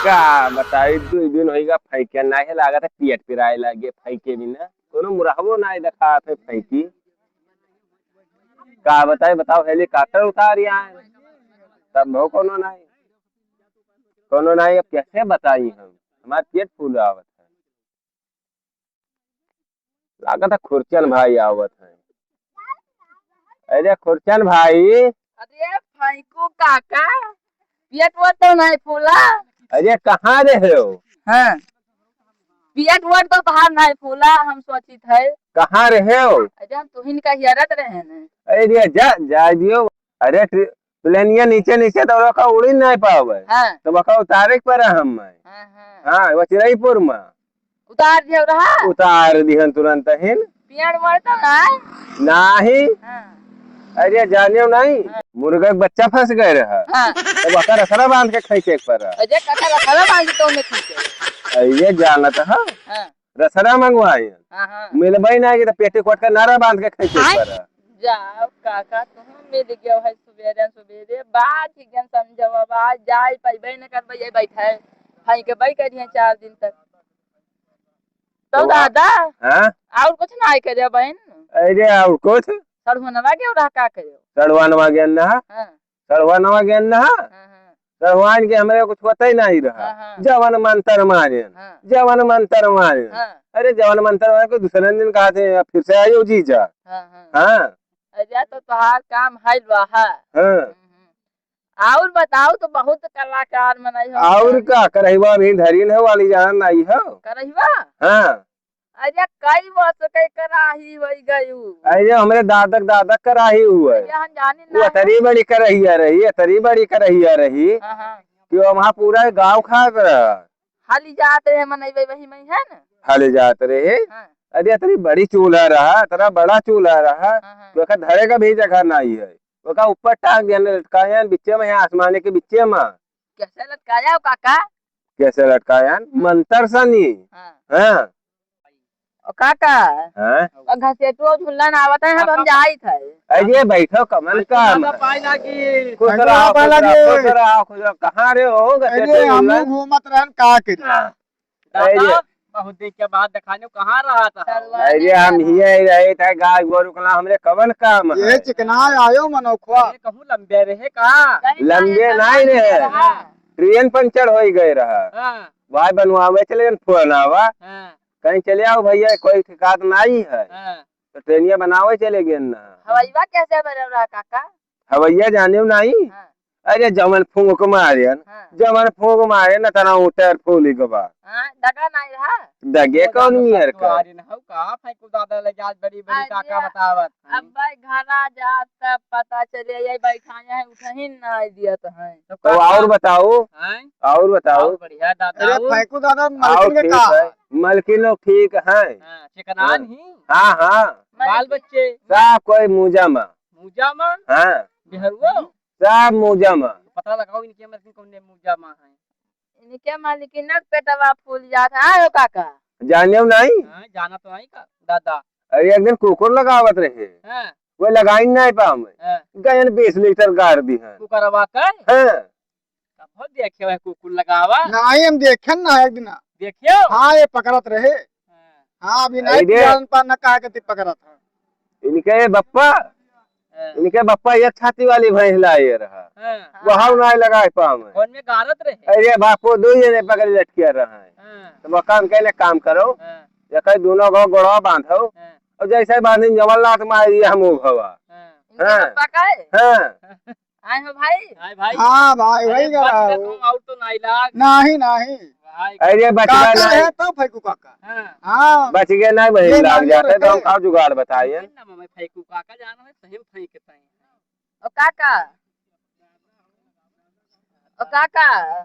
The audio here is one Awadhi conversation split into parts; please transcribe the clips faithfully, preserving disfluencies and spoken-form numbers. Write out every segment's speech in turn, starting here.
का बताई, दुइ दिन होइगा फैके नाहीं, लागत है पेट पिराए लागे फैके बिना। कोनो मुरहबो नाहीं देखात है फैकी। का बताई, बताओ, हेलीकॉप्टर उतार यहाँ है, तब हो कोनो नाहीं, कोनो नाहीं। अब कैसे बताई हम, हमार पेट फूल आवत है। लागत है खुरचन भाई आवत है। अरे खुरचन भाई। अरे फैकू काका, पेट वो तो नाहीं फूला। अरे कहाँ रहे हो? हाँ, पेट वो तो बाहर नाहीं फूला, हम सोचित है। कहाँ रहे हो? अरे हम तुहिन का हियरत रहे न। अरे जा, जा दियो। अरे ट्रे-, प्लेनिया नीचे नीचे तो ओका उड़ी नाहीं पावे। हाँ। तो ओका उतारे के पड़ा हम। हाँ, हाँ। हाँ, वो चिरईपुर में। उतार दियो रहा? उतार दिहन तुरंत हिन। पियड़ मर तो नाहीं? नाहीं। हाँ। अरे जानियो नाहीं, हाँ। मुर्गा के बच्चा फंस गए रहा। हाँ। तो ओका रसरा बांध के खींचे के पड़ा। अरे काका रसरा बांध के तो में खींचे। अरे जानत है। हाँ। रसरा मंगवाए। हाँ, हाँ। मिलबे नाहीं कि तो पेटीकोट का नारा बांध के खींचे के पड़ा। जाओ काका, तुम मिल गयो है सुबेरे सुबेरे, बात ही गन समझवा, बात जाए पाइबे न करबे, ये बैठे, भाई के भाई करिए चार दिन तक। तो तो आ-, दादा, हाँ? और कुछ नाहीं करे बहन? अरे और कुछ? सड़हुनवा के रहा का करे? सड़हुनवा के ना? हाँ। सड़हुनवा के ना? हाँ, हाँ। सड़हुआन के हमरे कुछ पता ही नाहीं रहा। हाँ, हाँ। जवन मंतर मारे, हाँ। जवन मंतर मारे। हाँ। अरे जवन मंतर मारे, कोई दूसरे दिन कहा थे, "अब फिर से आयो जीजा।" हाँ, हाँ। हाँ। अरे तो तोहार काम है बा, हाँ। हाँ। हम्म, हम्म। और बताओ तो बहुत कलाकार मनई हो। और का करहिवा अभी धरीन है वाली जान आई हो। करहिवा? हाँ। अरे कई वर्ष के कराही होई गयू। अरे हमरे दादक दादक कराही हुए। अरे हम जानी वो ना है। अतरी बड़ी करहिया रही, अतरी बड़ी करहिया रही हाँ, हाँ। कि वो वहाँ पूरा गाँव खात रहा। हाली जात रहे मनई वही में है ना? हाली जात रहे। हाँ। अरे अतरी बड़ी चूल्हा रहा, अतरा बड़ा चूल्हा रहा हाँ, हाँ। कि ओकर धरे का भी जगह नाहीं है। ओका ऊपर टांग दिया, लटकाया बिच्चे में, यहाँ आसमाने के बिच्चे में। कैसे लटकाया हो काका? कैसे लटकाया? मंतर सनी। हाँ। हाँ। ओ काका, हाँ? ओ घसेटुआ झुल्लन आवत है, अब हम काका जाइत है। अरे बैठो, कमल का पाए लागी। खुश रहो, खुश रहो, खुश रहो, खुश रहो। कहाँ रे हो घसेटुआ झुल्लन? हमहूँ घूमत रहन, का करी? हाँ। दादा, अरे। बहुत दिन के बाद देखाने, कहाँ रहा था? अरे हम हिये रहे थे, गाय गोरू के ला हमरे कवन काम है? ये चिकना आयो मनोखवा। अरे कहूँ लंबे रहे का? लंबे नाहीं रहे। हाँ। ट्रेन पंचर होई गए रहा। हाँ। भाई बनवावे चले गए, फोन आवा। हाँ। कहीं चले आओ भैया, कोई ठिकात नाहीं है। हाँ। तो ट्रेनिया बनावे चले गए ना। हवाईवा कैसे बने रहा काका? हवैया जाने नाहीं? हाँ। अरे जवन फूंक मारेन, हाँ। जवन फूंक मारेन, तना उतर फूली के बा। हाँ, दगा नाहीं रहा? दगे कौन मियर का? अरे ना हो का, फेंकू दादा ले जात बड़ी बड़ी अरे, काका बतावत। अब भाई घर आ जात तब पता चले, ये बैठाया है, उठहिन नाहीं दियत है। तो और बताओ, हैं? और बताओ। और बढ़िया दादा। अरे फेंकू दादा, और मलकिन के ठीक का है, हाल? मलकिन लोग ठीक हैं। हाँ, चिकनान हाँ। ही? हाँ, हाँ। बाल बच्चे? सब कोई मूजा मा। मूजा मा? हाँ। बिहरुआ? सब मूजा मा। पता लगाओ इनके मलकिन कौन ने मूजा मा है। इनके मलकिन ना पेटवा फूल जात है, आयो काका। जाने नाहीं? हाँ, जाना तो नाहीं का, दादा। अरे एक दिन कुकुर लगावत रहे। हाँ। वो लगाई नाहीं पावे। हाँ। गयन बीस लीटर गाड़ दिहन। कुकरवा का? हाँ। कब देखे हुए कुकुर लगावा? नाहीं, हम देखे ना एक दिन। देखियो? हाँ, ये पकड़त रहे। हाँ। हाँ, अभी नाहीं अरे। पियान पान न कहा के ती पकड़त है। इनके बप्पा, हाँ। इनके बप्पा एक छाती वाली भैंस लाए रहा। हाँ। वहाँ नाहीं लगाए पावे। कौन में गारत रहे? अरे बापो, दो जने पकड़ लटकिया रहा है। हाँ। तो मकान कहले काम करो, हाँ। या कहीं दोनों गो गोड़वा बांधो, हाँ। और जैसे बांधी जमल लात मारी हम वो भवा। हाँ। इनके हाँ। बप्पा का है? हाँ। आए हो भाई? हाय भाई। हाँ भाई, अरे वही बच गया गए हो। तुम, और तो नाहीं लाग। नाहीं, नाहीं। भाई अरे बच गया काका नाहीं। है तो फेंकू काका। हाँ। हाँ। बच गया नाहीं, वही ये लाग मालूम जाते तो हम रहे। का जुगाड़ बताए। ना मैं फेंकू काका जाना है, सही में फेंक के ताई। ओ काका। ओ काका।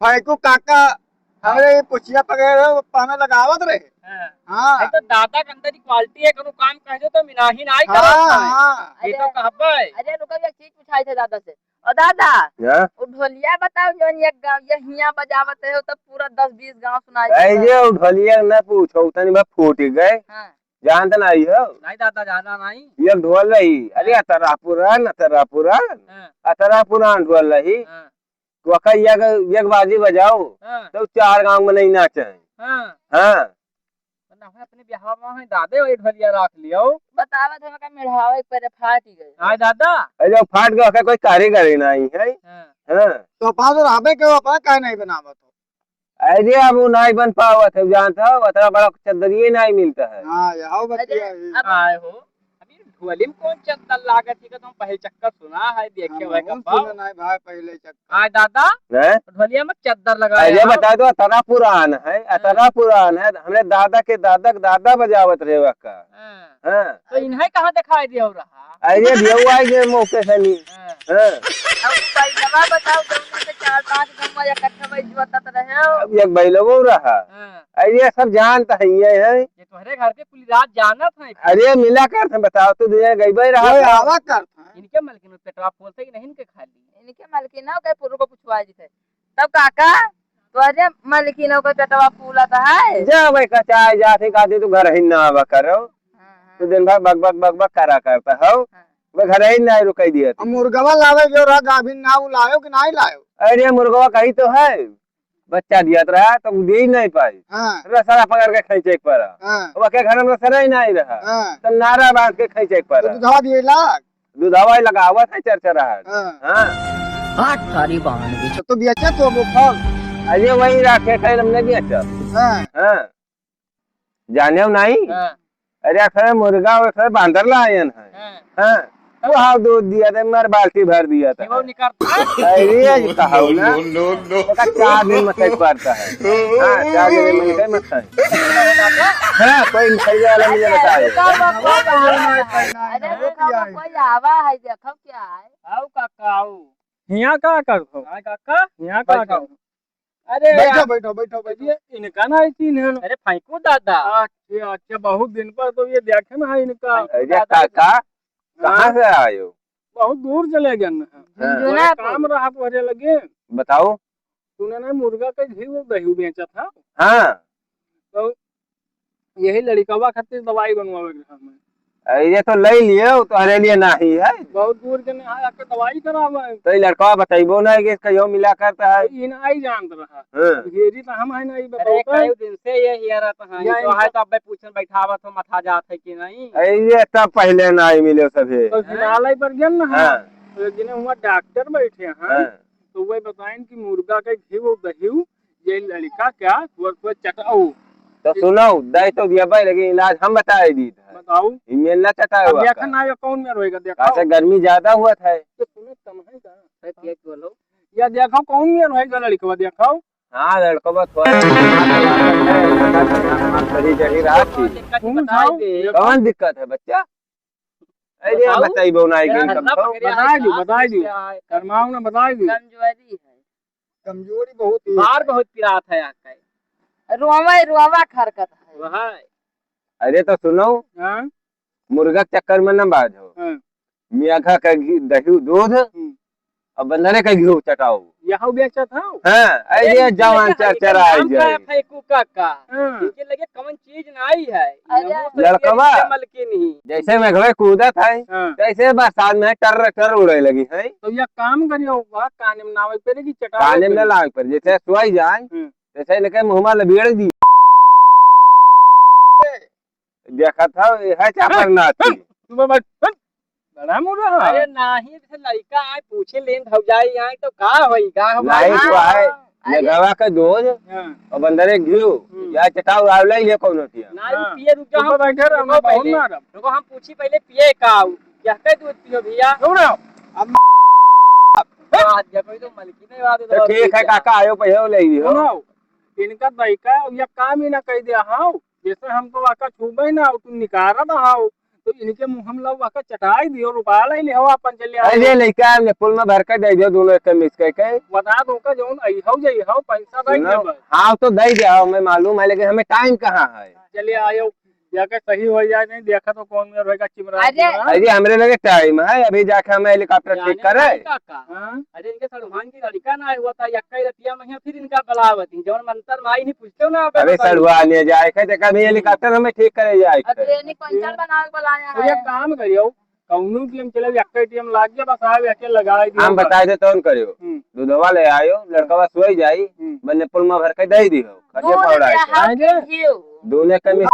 फेंकू काका, हमरे ये पुछिया पकड़े रहे, वो पहले लगावत रहे। हाँ। हाँ। ये तो दादा के अंदर की quality है, कोनो काम कह दो तो मिनाही नाहीं हाँ, करत है। हाँ। ये तो अरे, कहबे। अरे रुको, एक चीज पूछाई थे दादा से। ओ दादा, हाँ? वो ढोलिया बताओ जौन एक गाँव, ये हियाँ बजावत है, तो पूरा दस बीस गाँव सुनाई ऐ देता। ये वो ढोलिया न पूछो, तनी बा फूट गए। हाँ। जानत नाहीं हो? नाहीं दादा, जाना नाहीं। एक ढोल रही, अरे हाँ। अतरा पुरान, अतरा पुरान, हाँ। अतरा पुरान ढोल रही। हाँ। वका एक, एक बाजी बजाओ, हाँ। तो चार गाँव में नहीं नाचे। हाँ। हाँ। तो ना अपने बिहाव में है, दादे वही ढोलिया राख लियो। बतावत है, का मेढ़ावे के पहले फाट गए। हाँ दादा। अरे, जब फाट गए, ओकर कोई कारीगरी नहीं है। हाँ। हाँ। तो पास रहबे के, अपना काहे नहीं बनावत हो? अरे, अब वो नहीं बन पावत है, जानता हो, उतना बड़ा चद्दरिये नहीं मिलता है। हाँ, यहो बतिया अरे, है। अब आए हो, अभी ढोली में कौन चद्दर लागत है, कि तुम पहले चक्कर सुना है, देखे हम हुए का सुना पाओ। नहीं भाई, पहले चक्कर। आए दादा, हैं? ढोलिया में चद्दर लगाया अरे, हो। बता दो, इतना पुरान है, हाँ। इतना पुरान है, हमरे दादा के दादा के दादा बजावत रहे वका। हाँ। हाँ। तो इन्हें कहाँ दिखाई दिया रहा? अरे, भियऊ आई गए मौके से नहीं। हाँ। हाँ। अब उ बैलवा बताओ, जौना में चार पाँच गौवा इकट्ठा बैठ जोतत रहे हो। अब एक बैलवो रहा। हाँ। अरे, सब जानत है, ये है। ये तोहरे घर के कुल राज जानत है। अरे, मिला कर थे, बताओ, तू दुनिया गई रहा कोई था। आवा कर था। इनके मलकिन पेटवा फूलते ही नहीं इनके खाली। इनके मलकिन ना, कहीं पुरुष को पूछवा जी थे। तब काका, तोहरे मलकिनों के पेटवा फूलत है। जा भाई, कचाए जात है, कहते तू घर ही ना आवा करो। हाँ, हाँ। तू दिन भर बक बक बक बक करा करता हो। हाँ। वो घर ही ना रुकाई दिया अब तू। मुर्गवा लावे जो रहा, गाभिन ना उ लायो कि नहीं लायो? अरे, मुर्गवा कही तो है, बच्चा दियत रहा, तो उ दे ही नहीं पाई। हाँ। रसरा पकड़ के खींचे के पड़ा। हाँ। वो के घर में रसरा ही नहीं रहा। हाँ। तो नारा बांध के खींचे के पड़ा। तो दुधवा दिए लाग। दुधावा लगावत है चरचराहट। हाँ। हाँ। हाथ थारी बांध दी। तो, तो बेचत हो वो फल? अरे वही राखे खाए हमने बेचत। हाँ। हाँ। जाने हो नहीं? हाँ। अरे आखिर मुर्गा और आखिर बांदर लायन है। हाँ। हाँ। वो हाव दूध दिया था, मर बाल्टी भर दिया था। वो निकाल। अरे आज कहा ना। No, no, no, no। ओका चार दिन में सही पड़ता है। हाँ, चार दिन में सही मत खाए। हाँ, कोई खरीदे वाला मुझे बताए। अरे, रुका, रुका, कोई आवा है, देखो क्या है। आओ काका, आओ। हियाँ का करत हो? हाँ काका। हियाँ का बैठो। करत हो? अरे बैठो, यार। बैठो, बैठो, बैठो। ये इनका ना आई थी इन्हें। अरे फेंको दादा। अच्छा, अच्छा, बहुत दिन पर तो ये देखे ना है इनका। अरे दादा, काका, कहाँ हाँ। से आए हो? बहुत दूर चले गए ना। हाँ। थोड़ा काम रहा तो अरे लगे। बताओ। तूने ना मुर्गा का घी वो दही बेचा था। हाँ। तो यही लड़िकवा खातिर दवाई बनवावे के रहा मैं। अरे, ये तो ले लिए, वो तोहरे लिए नाही है। बहुत दूर के नहीं आया, के दवाई करावे। तो ये लड़कवा बतइबो ना कि इसका यो मिला करता है। ये ना ही जानत रहा। हाँ। घेरी तो हम है ना, ये अरे, बताओ तो। कई दिन से ये हियरा तो है, या तो इनका है तो अबे पूछन बैठावत हो, मथा जात है कि नहीं? अरे, ये तब पहले ना ही मिले सभी। तो हिमालय पर गए ना, हाँ। तो जिन्हें हुआ डॉक्टर बैठे हैं, हाँ। तो वही बताएं कि मुर्गा के घी वो दही ये लड़का क्या वो, वो चटाऊ। तो सुनो, दही तो दिया भाई, लेकिन इलाज हम बताए दी था। बताओ। ई मेल ना चटाए अब हुआ देखा का। ना, ये कौन में रहेगा, देखो। काहे से गर्मी ज्यादा हुआ था। तो सुनो, तम है का? अरे, क्या बोलो? या देखो, कौन में रहेगा लड़कवा, देखो। हाँ, लड़कवा थोड़ा सही जगह रहा थी। दिक्कत कौन बताओ? दे। कौन दिक्कत है, बच्चा? अरे, बताओ। बताइबो ना, एक यार, दिन ना कम पकड़े बताई हैं, दू, का बताई दू। समस्या है? करमाऊ ना बताई दू। कमजोरी है। कमजोरी बहुत ही बार है। बहुत पिरात है आपका। रोवा, रोवा खरकत है। वह है। अरे तो सुनो, हाँ? मुर्गा के चक्कर में न बाझो। हाँ। मियाँ का घी, दही, दूध, हम्म। और बंदरे का घी चटाओ। यहू बेचत हौ? हाँ, अरे अरे, ये इनके जवान लगे चरचरा हल्का आई नाम का जाए। है फेंकू काका। हाँ। इनके लगे कवन चीज नाई है। अरे। नमो तो लड़कवा। इनके मलकिन ही। जैसे मेघवे कूदत है, हाँ। तैसे बरसात में टर टर उड़े लगी है। तो यह काम करियो, वह काने में ना आवे पड़े कि चटावे काने में पड़े। ना लावे पड़े, जैसे सोई जाए, हम्म। तैसे लेके मुँह में लबेड़ दी। देखत हौ, यह चापर नाची। तू बड़ा बड़ा मुर्रा है। अरे नाही, जैसे लड़का आए, पूछे लेन भौजाई आए, तो का होई, का होई? नाही, तो आए, अरे। मेघवा के दूध, हाँ। और बंदरे घी, हम्म। या चटाऊ आव ले, ये कौन होती है? नाही, हाँ। पिए रुक जा, तू हम बैठे रह, रुको मैं बहुत पहले। मारब। रुको, हम पूछी पहले, पिए का आऊ? क्या कह दूध पियो भैया? सुनो, अब आज जब कोई तो मलकी नहीं बात तो तो ठीक है, काका, आयो, पहले ले लियो। सुनो, इनका दाई का, या काम ही ना कह दिया, हाँ। जैसे हम तो वाका छूबे ना, तुम निकारा ना हो, तो इनके मुँह हम लोग वाका चटाई दियो, रुपया ले ले हो, अपन चले आओ। अरे लइका, हमने पुल में भर के दे दियो, दोनों एक मिस करके। बता दो का जौन आई हो, जाई हो, पैसा दे सुनो, दे बस। हाँ, तो दे दे हो, हमें मालूम है, लेकिन हमें टाइम कहाँ है? चले आयो, जाके सही हो जाए, नहीं देखा तो कौन में रहेगा चिमरा, अरे। चिमरा। अरे हमरे लगे टाइम है, अभी जाके हमें हेलीकॉप्टर ठीक जाने करे। का का? हाँ? अरे इनके सड़ुआन की लड़का ना हुआ था, यक्का ही रतिया में है, फिर इनका बलावत ही, जौन मंतर माई नहीं पूछते हो ना, अबे अरे बताइए। सड़ुआ ले जाए, कहे देखा भी हेलीकॉप्टर हमें ठीक करे जाए। अरे ट्रेन ही पंचर बना के बुलाया तो है। ये काम करियो, कौनो टीएम चले, एक टीएम लाग गया, बस आवे, एके लगाए दियो हम बस। बताए दे तौन करियो। हम्म। दूधवा ले आयो, लड़कवा सोई जाई, हम्म। बन्ने पुल में भर के दे दियो। खर्चे दूध पौड़ा के है। हाथ अरे। घियो। दोनों के में,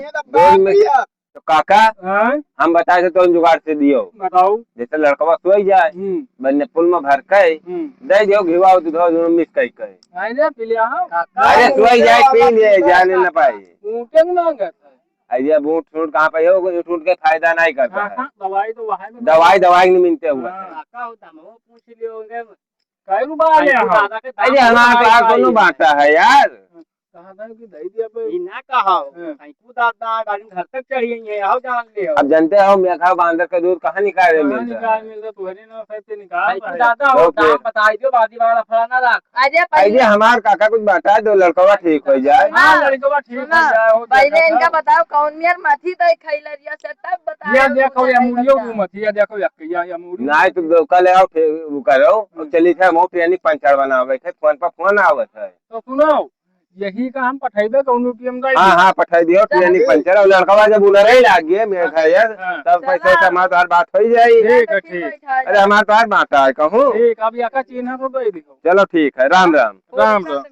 ये तो दोनों में, बाप रे। तो काका, हाँ? हम बताए दे तौन जुगाड़ से दियो। बताओ। जैसे लड़कवा सोई जाए, हम्म। बन्ने पुल में भर के हम्म। दे दियो, घिवा दूधवा दोनों मिक्स कर के। अरे, पी लिया हो। काका, अरे, सोई जाए, पी ले, जाने न पाए। ऊँटे न मांगत है। अरे, अब ऊँट सूट कहाँ पे हो? ऊँट, ऊँट के फायदा नहीं करता हाँ, है। हाँ, दवाई तो वहाँ में दवाई, दवाई नहीं मिलते हुए। हाँ। काका होता, हम पूछ लियो होंगे। कई रुपया ले हम? दादा के दाम अरे, हमारा तो बहुत आज कोनो भारी है। बांटा है यार। कहा था कि दे दिया भाई। ई ना कहा हो। हाँ। कहीं को दादा गाड़ी घर तक चढ़ी गई है, आओ जान ले आओ। अब जानते हो, मेघा बांदर का दूध कहाँ निकाले कहाँ मिलता निकाल है? मिलता, तुम्हारे ना सही से निकाल भाई, भाई। दादा हो, तो दाम फिर? बताई दो, बादी वाला फलाना लाख। अरे, अरे, पहले हमार काका कुछ बता दो, लड़कवा ठीक हो जाए। हाँ, हाँ, लड़कवा ठीक हो सुना, जाए, हो पहले देखा इनका था। बताओ, कौन मेर माथी तय खैलरिया से, तब बताओ, ये देखो, ये कौन मुड़ियो मेर घूमत, ये देखो, ये, ये, ये मुड़ियो। नहीं, तो दो, कल आओ, फिर वो करो, हम्म। चली थे, हम ट्रेनिंग पंचर बनावे थे, फोन पर फोन आवत है। तो सुनो, यही का हम पठैबे, कौनो टीएम गाड़ी। हाँ, हाँ, पठाई दियो, चल। ट्रेनिंग पंचर, और लड़कवा जब उलरे लाग गए, मेरे हाँ, भाई यार, हाँ। तब पैसा चला। से हमार तोहार बात हो जाई। ठीक है, ठीक। अरे, हमार तोहार बात है, कहूँ। ठीक, अब यका चिन्ह तो दे दियो। चलो, ठीक है, राम राम। राम राम।